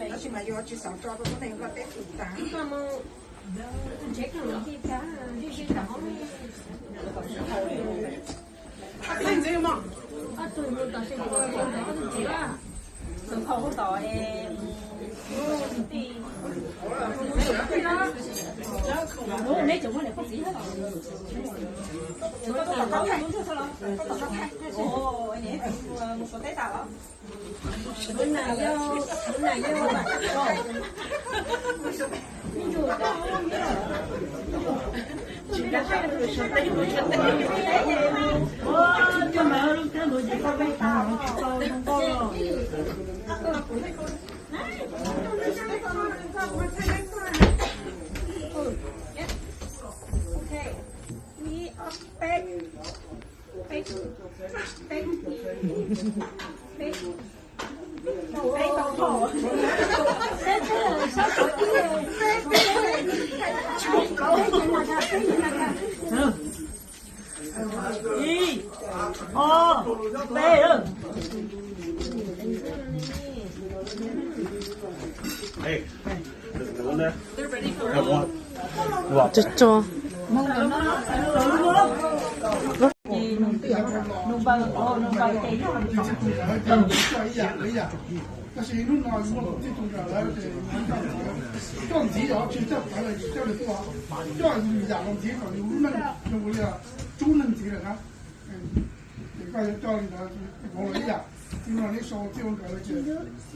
Tab sis mas yuav tsis xav tso rau lub neej koj teb tus tas. Ib, ob, peb. Tso, tso. Tab sis hnub no muaj tib tug nkawm lawv ces coj ntxiv, coj ntxiv os, tsis coj tawv los tsis coj li tuaj, coj yam los ntxiv kom yus lub neej zoo li tsub neeg ntxiv lawm na. Ces koj yuav coj li ntawd, vauv los ib yam. Txij no neb sau txij ua nkawm lawm ces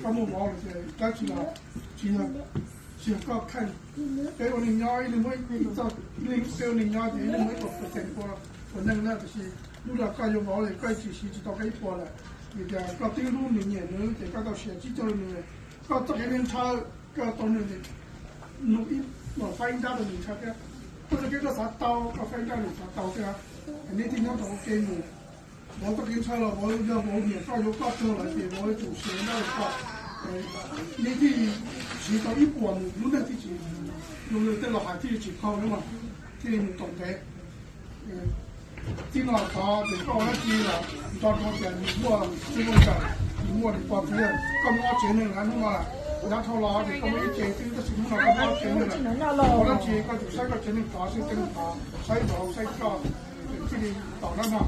koj muaj vauv lawm ces dab tsi los tsis yog, tsis yog koj kheej. Peb ua neej nyob ib leeg muaj ib txoj, peb ua neej nyob ces ib leeg muaj ib puas percent ua neej na, tiam sis hnub no koj yuav vauv lawm koj tsis siv tsis tau koj ib puas lawm. Vim tias koj twb hlub nws nyiam nws ces koj tau siv tsib caug rau nws. Koj txoj kev ntshaw, koj tau nws, nws ib faib nrab rau nws ntshaw thiab. Koj txoj kev koj xav tau, koj faib nrab nws xav tau thiab. Neb thiaj nyob tau ua ke mus. Vauv txoj kev ntshaw los vauv yog vauv nyiam koj yuav koj txog lawm ces vauv yuav tsum siv nrab rau koj. Neb thiaj siv tau ib puas mus, lub neej thiaj tsis, zoo li tej laus hais thiaj li tsis qaug na mas, thiaj li mus tau ntev. Txij no thov ces koj ua dab tsi los nco ntsoov tias yus muaj txij muaj nkawm, yus muaj niam pog txiv yawg, koj muaj ob tsev neeg lawm hnub no lawm. Yav dhau los ces koj muaj ib tsev xwb tab sis hnub no koj muaj ob tsev neeg lawm. Ua dab tsi koj tsum saib koj tsev neeg tod, saib tsev neeg tod, saib vauv saib koj, thiaj li tom dab no.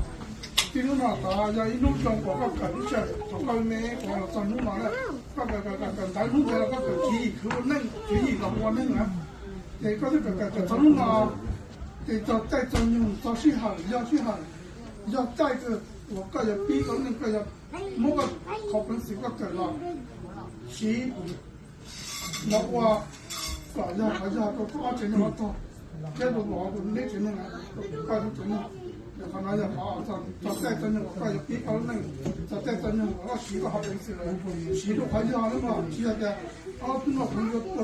Txij hnub no tod yog ib hnub zoo uas koj kawm lub sij hawm thaum koj me me los txog hnub no na, koj kawm kawm kawm ntawd hnub ntawd los koj kawm tswv yim khwv ua neej, tswv yim los ua neej na. Ces koj twb kawm kawm kawm txog hnub no, ces txog caij txog nyoog txog sij hawm yog sij hawm, yog caij kawg uas koj yuav pib koj lub neej koj yuav muab koj qhov peev xwm koj kawm los siv los ua kom yog qhov yog rau koj ob tsev neeg ob tog, thiab rau vauv rau neb tsev neeg, rau koj lub tsev neeg. Qhov no yog qhov txog caij txog nyoog uas koj yuav pib koj lub neej, txog caij txog nyoog uas koj siv koj qhov peev xwm los siv rau qhov yog na mog, tsis yog tias ob tug no kuv yuav ua,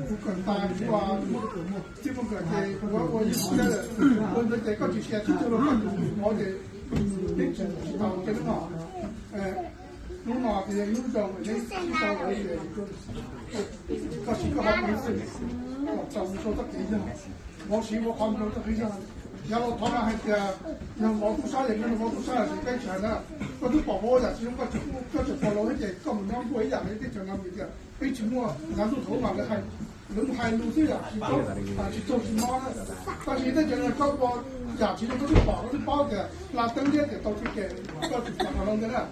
kuv kawm ntais kuv ua txij muaj kawm ces kuv ua ib siab lawm, ua ntawd ces koj tsis siav tsib caug rau koj tus vauv ces neb tsis tau ces hnub no, hnub no ces yog ib hnub zoo neb tsis tau lawm ces koj siv koj qhov peev xwm kom txaus rau txoj kev yog, vauv siv vauv qhov rau txoj kev yog. Yav laus thov mas hais tias yog vauv tub sab yog koj vauv tub sab los sis peb tsis hais na, koj twb pom vauv yam tsis zoo, koj tseem pom laus thiab ces koj mus nyob nkuaj ib yam li teb chaws no vim tias peb tsis muaj, yav ntuj thaum ub mas lawv hais, lawv mus hais lus xwb yam tsis tau, tsis tsaug tsis mob na. Tab sis teb chaws no koj ua yam tsis zoo koj twb pom koj twb paub tias hla teeb liab tias tau txij kem, koj tsis pom qhov no ntag na.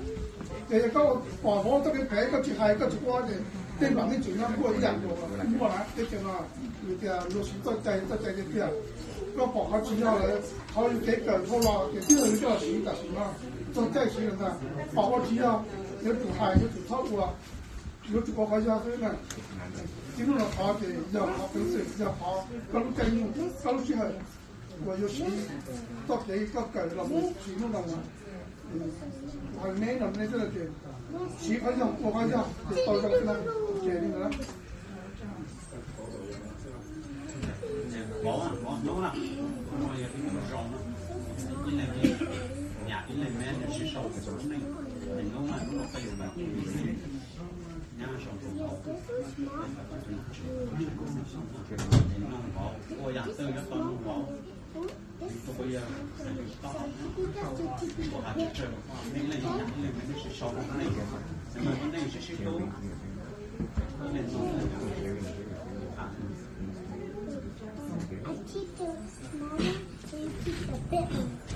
Ces yog koj pom vauv txoj kev phem koj tsis hais koj tsis ua ces tej npam nej tseem nyob nkuaj ib yam nkaus muaj na teb chaws no. Vim tias luag siv txoj cai, txoj cai tiag tiag. Koj pom qhov tsis yog lawm, qhov yus kev kawm dhau los ces twb yog yus coj los siv tam sim no, txog caij siv lawm ntag. Pom ua tsis yog, yuav tsum hais, yuav tsum txhob ua, yuav tsum ua qhov yog xwb na. Txij hnub no qhov ces yog qhov peev xwm, yog qhov koj lub caij nyoog, koj lub sij hawm uas yuav siv txoj kev koj kawm los mus txij hnub no. Hais neb no neb xwb ces siv qhov yog ua qhov yog ces tau zoo xwb na, ces li ntawd. I keep the small one, and you keep the big one.